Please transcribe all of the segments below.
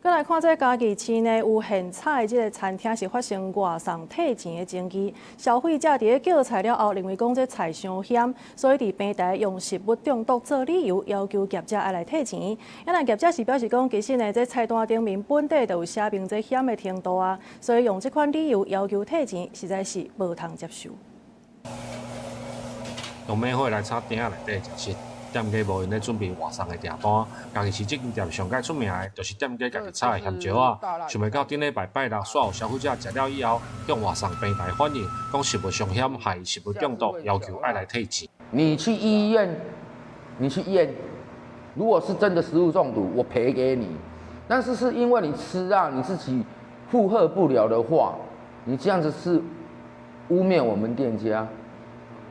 閣來看這嘉義市呢，有現炒的這个餐廳是發生外送退錢的爭議。消費者佇咧叫菜了後，認為講這菜傷鹹，所以佇平台用食物中毒做理由，要求業者愛來退錢。啊，但業者是表示講，其實呢，這菜單頂面本底就有寫明這鹹的程度啊，所以用這款理由要求退錢，實在是無通接受。用猛火來炒鼎仔內底食食。店家無閒咧準備外送的訂單，嘉義市這間店上蓋出名的，就是店家家己炒的鹹椒仔。想袂到頂禮拜拜六，煞有消費者食了以後，向外送平台反映，講食物傷鹹，害食物中毒，要求愛來退錢。你去醫院，你去驗，如果是真的食物中毒，我賠給你。但是是因為你吃啊，你自己負荷不了的話，你這樣子是污衊我們店家。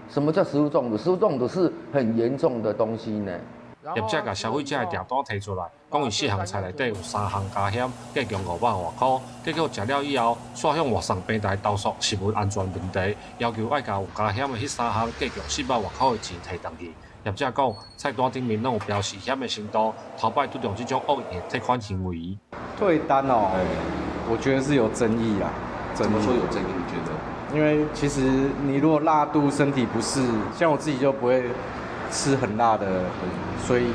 什麼叫食物中毒？食物中毒是很嚴重的東西呢。業者共消費者的訂單提出來，講伊四項菜內底有三項加鹹，計共500外箍。結果食了以後，煞向外送平台投訴食物安全問題，要求愛共有加鹹的彼三項計共400外箍的錢提轉去。業者講，菜單頂面攏有標示鹹的程度，頭擺拄著這種惡意的退款行為。退單哦，我覺得是有爭議啊。怎麼說有爭議？你覺得？因為其實你如果辣度身體不適，像我自己就不會吃很辣的，所以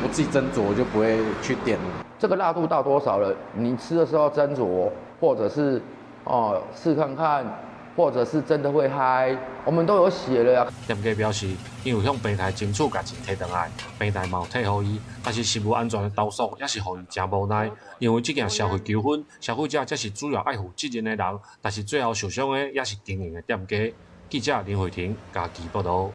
我自己斟酌，我就不會去點。這個辣度到多少了？你吃的時候斟酌，或者是哦試看看，或者是真的會嗨，我們都有寫了呀。店家表示，𪜶有向平台爭取共錢提轉來，平台嘛有退予伊，但是食物安全的投訴也是予伊誠無奈，因為這件消費糾紛，消費者才是主要愛負責任的人，但是最後受傷的也是經營的店家。記者林慧婷嘉義報導。